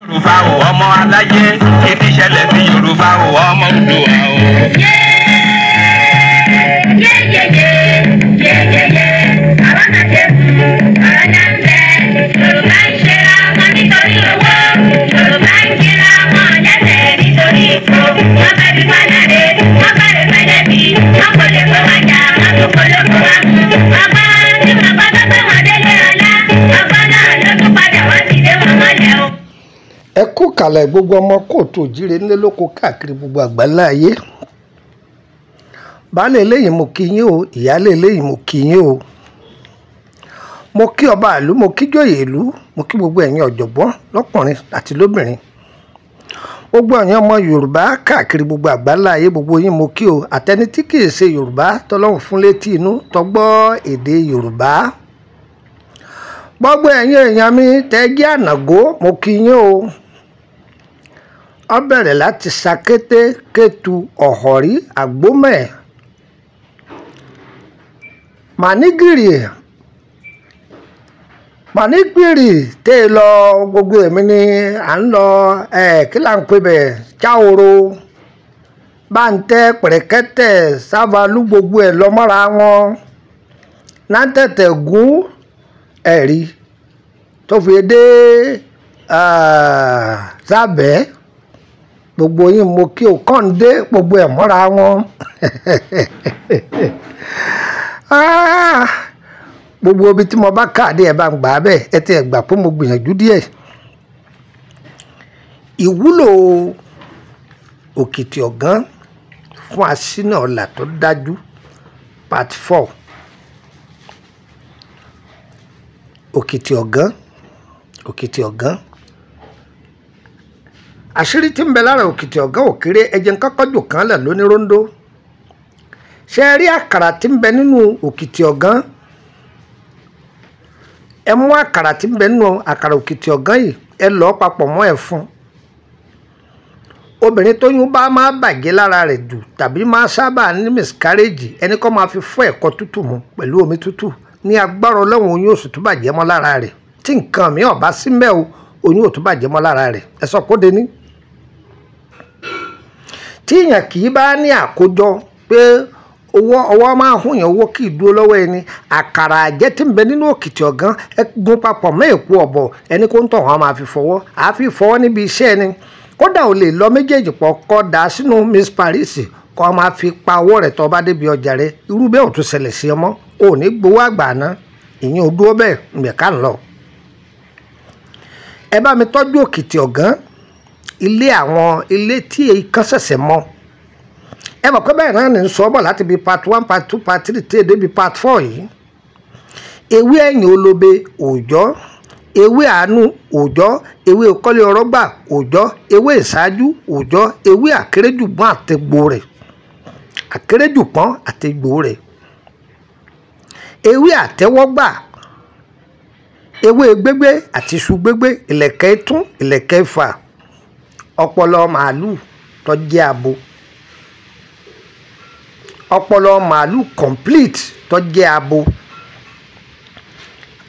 Yorùbá o ọmọ aláyé kí ti ṣẹlẹ̀ sí Yorùbá o ọmọ Oòduà o. Yorùbá ń ṣera wọn nítorí owó, Yorùbá ń jíra wọn lẹ́sẹ̀ nítorí ipò. Wọ́n fẹ́ fi wá láre, wọ́n fẹ́ lè fẹ́ lẹ́bi, wọ́n kò lè kó wá jà, wọ́n tún kò ló kó wá mú. Ọgbọ́n tí wọ́n bá tó pé wọ́n délé ọlá, ọgbọ́n náà ló tún padà wọ́n ti dé wọn mọ́lẹ̀ o. Ẹ kú kàlẹ̀ gbogbo ọmọ kóòtù òjíire nílé lóko káàkiri gbogbo àgbáńlá ayé. Baálé eléyìí mo kí yín o, ìyáálé eléyìí mo kí yín o. Mo kí ọba ìlú, mo kí jòyè ìlú, mo kí gbogbo ẹ̀yin ọ̀jọ̀gbọ́n lọ́kùnrin àti lóbìnrin. Gbogbo ẹ̀yin ọmọ Yorùbá káàkiri gbogbo àgbáńlá ayé gbogbo yín mo kí o. Àtẹni tí kì í ṣe Yorùbá tọ́lọ́run fún létí inú tọgbọ́ èdè Yorùbá. Gbogbo ẹ̀yin èèyàn mi tẹ́ jẹ́ ànàgó mo kí yín o. Ó bẹ̀rẹ̀ láti Sakété, Kétu, Ọ̀họ̀rí, Àgbómẹ̀, Mànígìrì Mànígìrì tẹ́ ẹ lọ gbogbo èmi ni à ń lọ kí là ń pè bẹ̀ Cháoro, Báńtẹ́, Pẹ̀rẹ̀kẹ́tẹ̀, Sávalú gbogbo ẹ̀ lọ mọ́ra wọn. Nántẹ̀tẹ̀ gún ẹ̀rí tó fi dé Sábẹ́ gbogbo yín mo kí o kàn dé gbogbo ẹ̀ mọ́ra wọn. Gbogbo ibi tí mo bá káàdé ẹ̀ bá ń gbà á bẹ́ẹ̀ ẹ ti ẹ̀ gbà pé mo gbìyànjú díẹ̀. Ìwúlò òkìtì ọ̀gán fún aṣínà ọlà tó dájú part 4. Òkìtì ọ̀gán, òkìtì ọ̀gán. Àṣírí tí ń bẹ lára òkìtì ọ̀gán ò kéré, ẹjẹ ńkọ́kọ́ jù kan lẹ̀ lóní róńdó. Ṣé ẹ rí àkàrà tí ń bẹ nínú òkìtì ọ̀gán? Ẹ mú àkàrà tí ń bẹ nínú àkàrà òkìtì ọ̀gán yìí, ẹ lọ̀ ọ́ papọ̀ mọ́ ẹ̀fun. Obìnrin tóyún bá máa bàjẹ́ lára rẹ̀ jù tàbí máa sábà ní miscarriage, ẹni kó máa fi fọ́ ẹ̀kọ tútù mu pẹ̀lú omi tútù. Ní agbára Ọlọ́run oyún ò sì tún bàjẹ́ mọ́ lára rẹ̀. Tí nǹkan mi ò bá sí mbẹ́ o, oyún ò tún bàjẹ́ mọ́ lára rẹ̀. Ẹ sọ kó de ní. Tí èèyàn kì í bá ní àkójọ pé owó ọwọ́ máa ń hún yàn, owó kì í dúró lọ́wọ́ ẹni. Àkàrà àjẹ́ tí ń bẹ nínú òkìtì ọ̀gán ẹ gún papọ̀ mọ́ èpo ọ̀bọ̀, ẹni kó ń tọ̀ wọ́n máa fi fọwọ́. Àá fi fọwọ́ níbi iṣẹ́ ẹni. Kódà ò lè lọ méjèèjì pọ̀ kọ́ da sínú Miss Paris kó máa fi pa owó rẹ̀ tó bá débi ọjà rẹ̀. Irú bẹ́ẹ̀ ò tún ṣẹlẹ̀ sí ọmọ. O ò ní gbowó àgbà ná. Ìyẹn ò dúró bẹ́ẹ̀, ǹbẹ̀ ká ń lọ. Ẹ bá mi tọ́jú òkìtì ọ̀gán, ilé àwọn ilé tí ikán ṣẹ̀ṣẹ̀ mọ́. Ẹ mọ̀ pé bẹ́ẹ̀ náà ní sọ bọ̀ láti bí part 1, part 2, part 3 tí èdè bí part 4 yìí. Ewé ẹ̀yìn olóbe òòjọ́, ewé àánú òòjọ́, ewé kọ́lé ọ̀rọ̀gbà òòjọ́, ewé ìṣáájú òòjọ́, ewé àkéréjùpọ́n àtegbò rẹ̀, àkéréjùpọ́n àtegbò rẹ̀, ewé àtẹ́wọ́gbà, ewé gbégbé àti iṣu gbégbé, ìlẹ̀kẹ̀ itún, ìlẹ̀kẹ̀ ifà, ọpọlọ màálù tó jẹ́ abo, ọpọlọ màálù complete tó jẹ́ abo.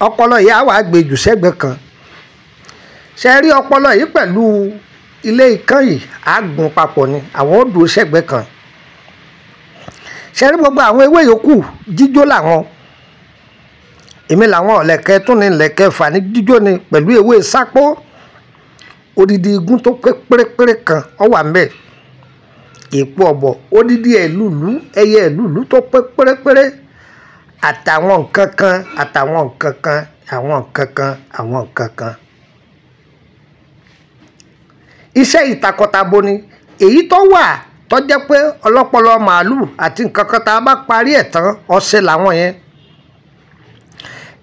Ọpọlọ yìí á wàá gbé jù sẹ́gbẹ̀ẹ́ kan. Ṣé rí ọpọlọ yìí pẹ̀lú ilé ikán yìí á gún papọ̀ ni, àwọn ó dúró sẹ́gbẹ̀ẹ́ kan. Ṣé rí gbogbo àwọn ewé yòókù jíjó làwọn. Èmi làwọn ọ̀lẹ̀kẹ̀ tún ní ìlẹ̀kẹ̀ fà ní jíjó ni pẹ̀lú ewé sápó. Odidi igun tó pé pérépéré kan ó wà ńbẹ̀. Èpo ọ̀bọ̀, odidi ẹ̀lúlú, ẹyẹ ẹ̀lúlú tó pé pérépéré àtàwọn nǹkan kan, àtàwọn nǹkan kan, àwọn nǹkan kan, àwọn nǹkan kan. Iṣẹ́ ìtakọtabo ni èyí tó wà tó jẹ́ pé ọlọ́pọlọ màálù àti nǹkan kan tá a bá parí ẹ̀ tán ọṣẹ làwọn yẹn.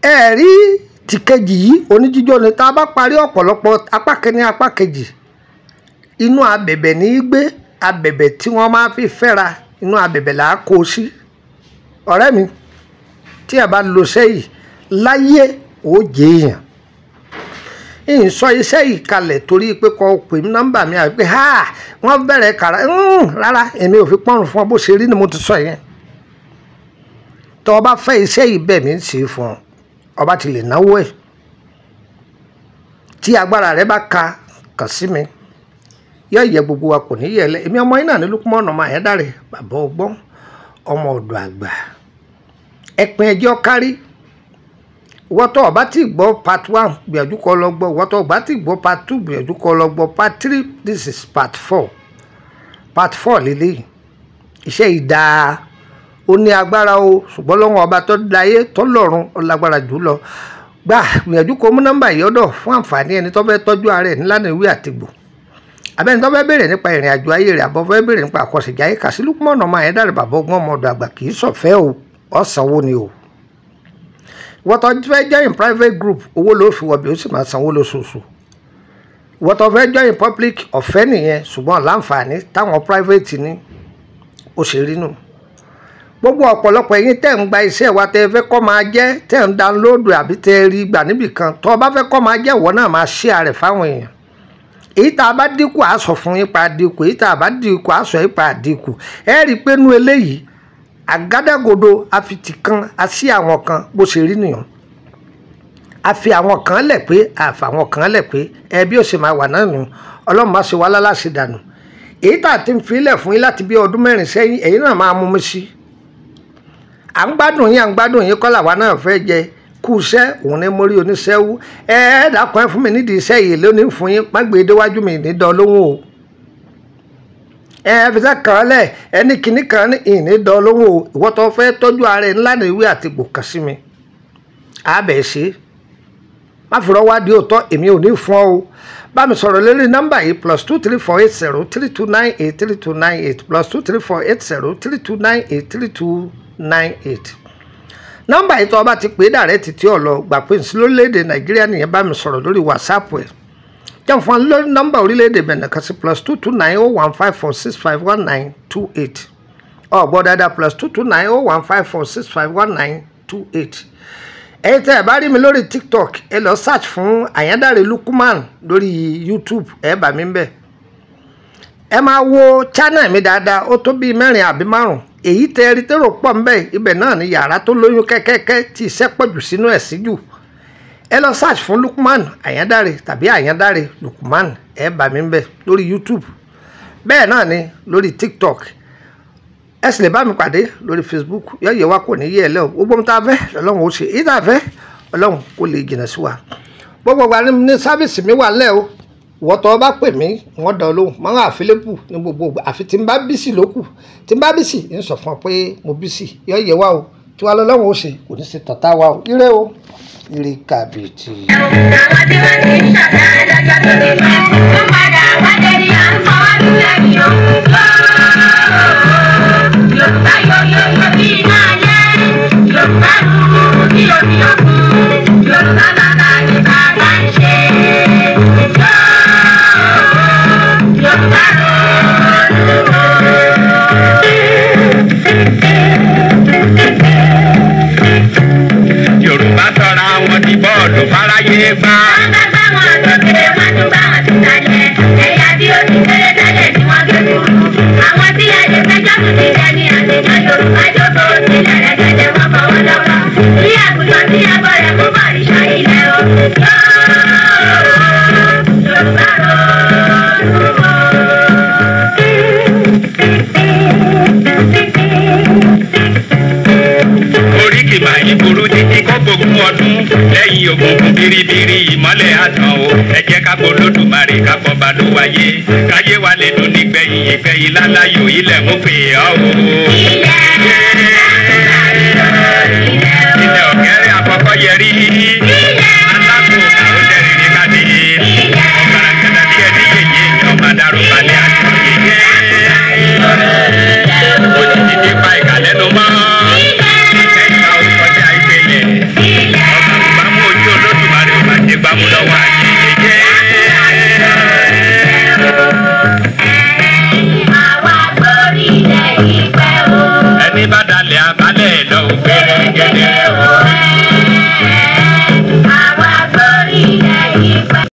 Ẹ rí tìkejì yìí oníjíjó ni tá a bá parí ọ̀pọ̀lọpọ̀ apá kìíní apá kejì. Inú abẹ̀bẹ̀ ní í gbé, abẹ̀bẹ̀ tí wọ́n máa fi fẹ́ra, inú abẹ̀bẹ̀ là á kó o sí. Ọ̀rẹ́ mi, tí ẹ bá lo iṣẹ́ yìí láyé ó jẹ́ èèyàn. Ń sọ iṣẹ́ yìí kalẹ̀ torí pé kò pè mí nọ́mbà mi àbí pé ha wọ́n bẹ̀rẹ̀ kàrà rárá èmi ò fi pọ́nrún fún ọ bó ṣe rí ni mo ti sọ yẹn. Tọ́ ọ bá fẹ́ iṣẹ́ yìí bẹ́ẹ̀ mi ń ṣe fún ọ, ọba ti lè náwó ẹ̀. Tí agbára rẹ bá ka Kàn sí mi, yọ ìyẹ gbogbo wa kò ní yẹ lẹ. Èmi ọmọ yín náà ní Lukman ọmọ Àyándárè, bàbá ọgbọ́n, ọmọ ọ̀dọ̀ àgbà. Ẹ̀pin ẹjọ́ kárí. Ìwọ tó o bá ti gbọ́ part 1, gbìyànjú kó lọ gbọ́. Ìwọ tó o bá ti gbọ́ part 2, gbìyànjú kó lọ gbọ́. Part 3, this is part 4. Part 4 lélẹ́yìí. Iṣẹ́ ìdá ó ní agbára o, ṣùgbọ́n lọ́wọ́ ọba tó dáyé tó lọ́run ó lágbára jù lọ. Gbà gbìyànjú kó mú nọ́mbà yìí ọ̀dọ̀ fún àǹfààní ẹni tó fẹ́ tọ́jú ara ẹ̀ nílànà ìwé àtìgbò, abẹ́ni tó fẹ́ béèrè nípa ìrìn àjò ayé rẹ̀, àbọ̀ fẹ́ béèrè nípa àkọsẹ̀jáyé. Kà sí Lukman ọmọ Àyándárè, bàbá ọgbọ́n, ọmọ ọ̀dọ̀ àgbà. Kì í ṣọ̀fẹ́ o, ọ̀sánwó ni o. Ìwọ tó fẹ́ join private group, owó ló fi wọ̀bẹ̀, ó sì máa sanwó lóṣooṣù. Ìwọ tó fẹ́ join public, ọ̀fẹ́ nìyẹn, ṣùgbọ́n láǹfààní táwọn private ní ó ṣe rí nù. Gbogbo ọ̀pọ̀lọpọ̀ ẹ̀yin tẹ́ ń gba iṣẹ́ wa, tẹ́ fẹ́ kọ́ máa jẹ́, tẹ́ ń download àbí tẹ́ rí gbà níbì kan, tó o bá fẹ́ kọ́ máa jẹ́, ìwọ náà máa share rẹ̀ fáwọn èèyàn. Èyí tá a bá dínkù, á sọ fún yín pa dínkù. Èyí tá a bá dínkù, á sọ yín pa dínkù. Ẹ rí i pé nú eléyìí àgádágodo àfitì kan a sí àwọn kan, bó ṣe rí nìyẹn. A fi àwọn kan lẹ̀ pé àfàwọn kan lẹ̀ pé ẹ bí ó ṣe máa wà náà nù. Ọlọ́run má ṣe wá láláṣẹ dànù. Èyí tá a ti ń filẹ̀ fún yín láti bí ọdún 4 sẹ́yìn, èyí náà máa mú mi sí. À ń gbádùn yín, à ń gbádùn yín kọ́ làwa náà fẹ́ jẹ. Kú iṣẹ́ òun ní mórí oníṣẹ́ wú. Ẹ ẹ dákun, ẹ fún mi nídìí iṣẹ́ yìí lónìí fún yín, má gbé e déwájú mi ní dán lóhùn o. Ẹ ẹ fi sẹ́ kàn án lẹ̀, ẹni kìíní kan ní ìní dán lóhùn o. Ìwọ tó fẹ́ tọ́jú ara ẹ ńlá ní ìwé àtìgbò, kàn sí mi, àbẹ̀ ṣe má fi rọ́wá di òótọ́, èmi ò ní fún ọ o. Bá mi sọ̀rọ̀ lórí nọ́mbà yìí: +234 80 3298 3298, +234 80 3298 3298. Nọ́mbà yìí, tó o bá ti pè é dàrẹ́ títí ọ̀ lọ gbà pé nsí lórílẹ̀‐èdè Nàìjíríà nìyẹn. Bá mi sọ̀rọ̀ lórí WhatsApp ẹ̀. Jẹ́ fún wa lórí nọ́mbà orílẹ̀‐èdè Benin kan sí: +229 01 5465 1928. Ọ̀ gbọ́ dáadáa: +229 01 5465 1928. Ẹ̀yin tẹ́ ẹ bá rí mi lórí TikTok, ẹ lọ search fún Àyándárè Lukman lórí YouTube, ẹ bá mi ń bẹ̀. Ẹ máa wo channel mi dáadáa, ó tó bíi mẹ́rin àbí márùn. Èyí tẹ́ ẹ rí tẹ́rò pọ̀ ń bẹ̀, ibẹ̀ náà ni yàrá tó lóyún kẹ́kẹ́kẹ́ tí iṣẹ́ pọ̀ jù sínú ẹ̀ sí jù. Ẹ lọ search fún Lukman Àyándárè tàbí Àyándárè Lukman, ẹ bá mi ń bẹ̀ lórí YouTube, bẹ́ẹ̀ náà ni lórí TikTok. Ẹ sì lè bá mi pàdé lórí Facebook. Yọ̀yẹ̀ wa kò ní yé ẹ lẹ́ o. Gbogbo ohun tá a fẹ́ lọ́lọ́run ó ṣe, èyí tá a fẹ́, Ọlọ́run kò lè jìnnà sí wa. Gbogbo ìgbà ní service mi wà lẹ́ o. Ìwọ tó bá pè mí, wọ́n dán lóhùn, máa ń available ní gbogbo ìgbà, àfi tí n bá busy lókù. Tí n bá busy, ń sọ fún ọ pé mo busy. Yọ̀yẹ̀ wa o, tí wàá lọ́lọ́run ó ṣe, kò ní ṣe tọ̀tá wa o. Ire o, ire kàbìtì. Àwọn tí wọ́n ti ń ṣọ̀tá lọ́jọ́ tó ti pẹ́, wọ́n padà wá dé ní à ń fọwọ́ lù lẹ́yìn o. Yorùbá yóyóyó bí iná ayé, Yorùbá rúrú bí omi òkun, Yorùbá bàbá ní bàbá ń ṣe. Yorùbá ronú o. Yorùbá sọra wọn di bọ́ọ̀lù fáráyé gbá. Wọ́n bá gbá wọn sókè, wọ́n tún gbá wọn sísàlẹ̀. Ẹ̀yà bí ó ti kéré tẹ́lẹ̀ ni wọ́n gé kúrú. Àwọn tí a lè fẹjọ́ sùn ti jẹ ní àtijọ́. Yorùbá jókòó sílẹ̀ rẹ̀gẹ̀dẹ̀, wọ́n fọwọ́ lọ́wọ́. Bí àgùntàn tí abọ́ rẹ̀ kú bọ̀rìṣà ilẹ̀ o. Yorùbá ronú o. Oríkì máa yí burú títí kó gbogbo ọdún lẹ́yìn òkùnkùn biribiri, ìmọ́lẹ̀ àtàn o. Ẹ jẹ́ ká bọ́ Lódùmarè, ká bọ́ba ló wáyé, káyé wa lè dùn nígbẹ̀yìn ìgbẹ̀yìn láláyò. Ilẹ̀ mú pè ọ́ o. Ilẹ̀ Ilẹ̀ ọ̀kẹ́rẹ́ àkọ́kọ́ yẹrí.